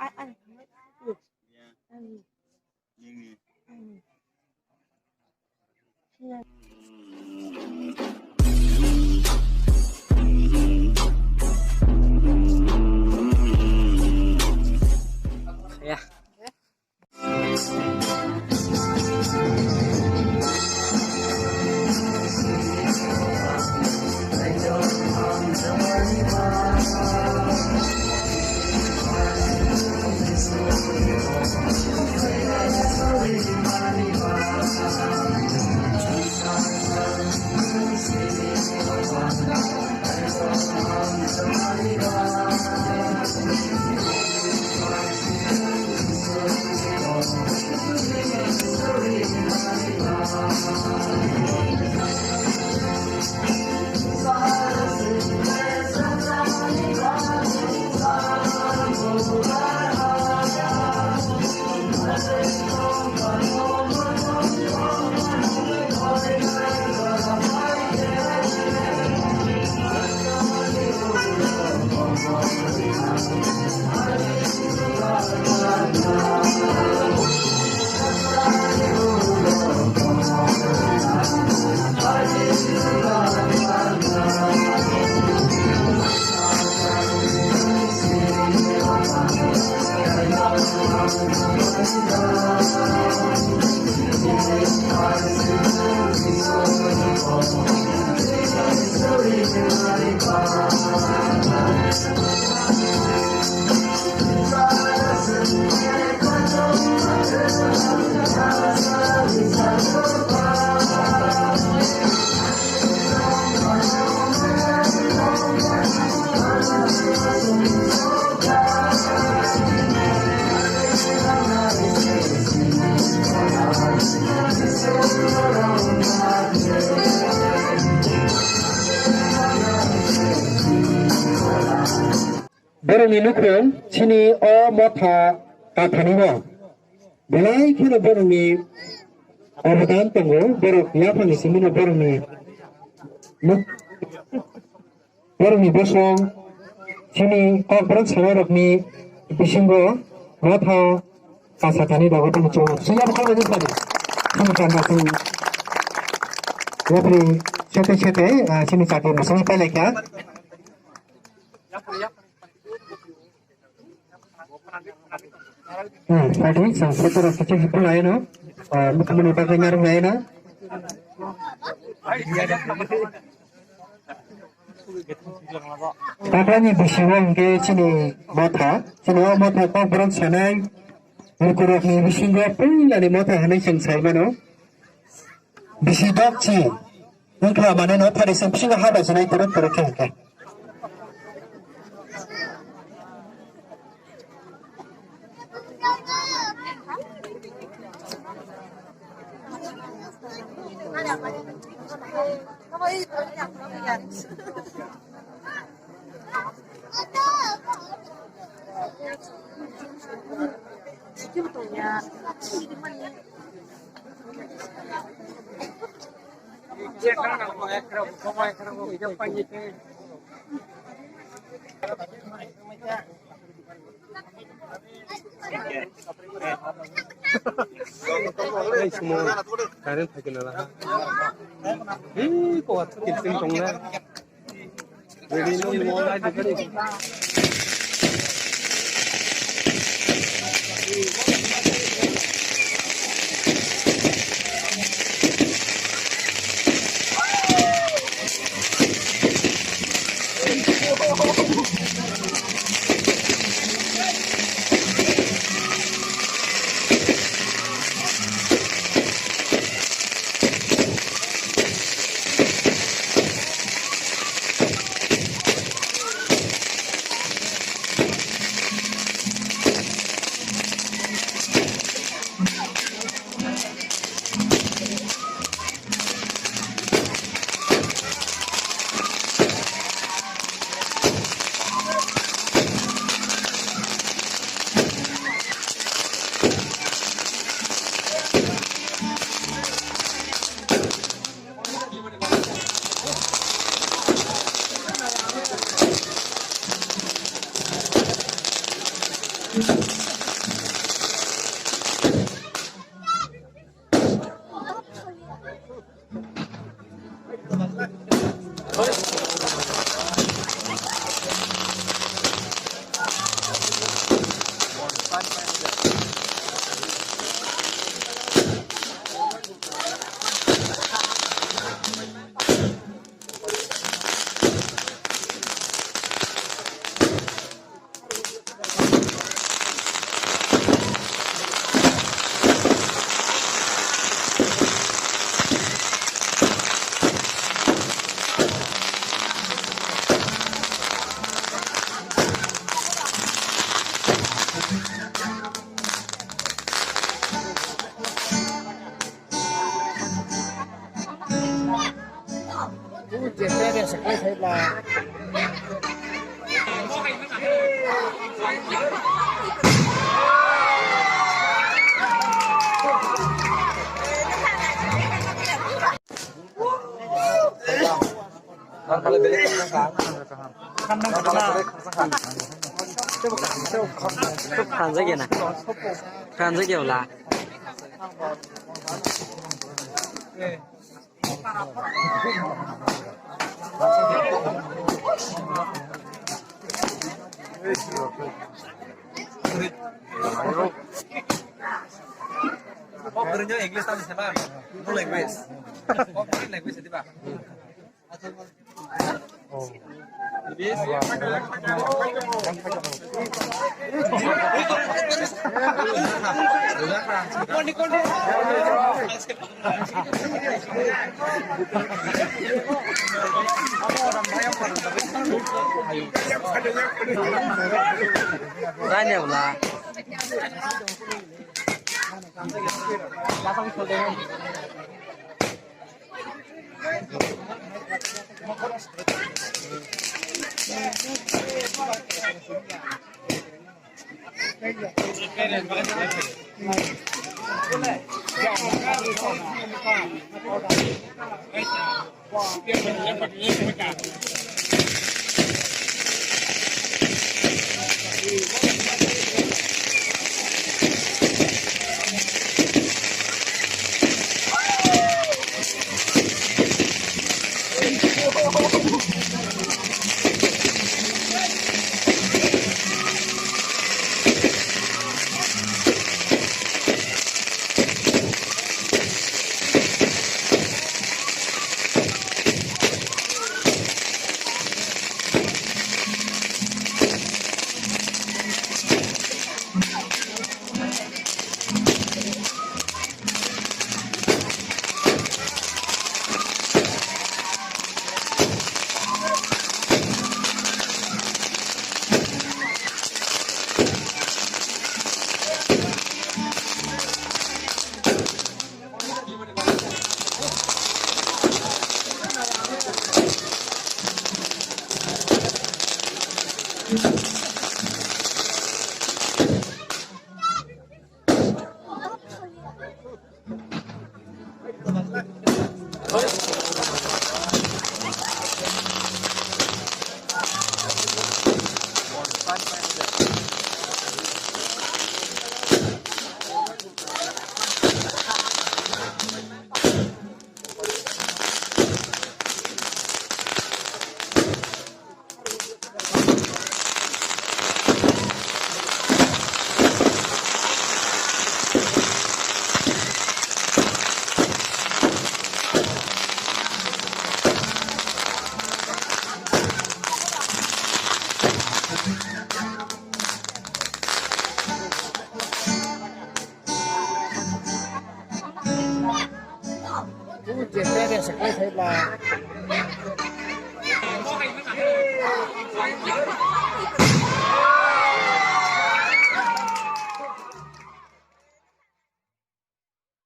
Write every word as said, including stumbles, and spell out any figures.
Yeah. Borokni nukhung chini o motha kathani no belai kheno borokni obodan tongo, borok yaphangni simi no borokni nuk-, borokni bosong chini kokborok sanai rokni bisingo motha kasa thani dogo tong chungo. Siyam kong ni sadi. Sini kanda sini. Yapri sete sete, ah, sini chakri masang pelekya. Hmm, tadi sang foto rasa cek pun lain no. Ah, mukmuni pakai nyarung lain no. Taklani bisingo hingke chini motha, chini o motha kokborok sanai, mukurokni bisingo puilani motha hinui chwng sai mano. Bisi dokchi, wngkha mane no phari se bisingo ha bai sanai torok torok khe hingke. Ai, sumo. Current phaikhe nala. Ih, ko atsa tilting tongna. Ready no mo lai dikari. Khanjak ya na. Khanjak ya wala. Kok gurung English tadi sama? No language. Kok language tadi, Pak? Tanya ulah.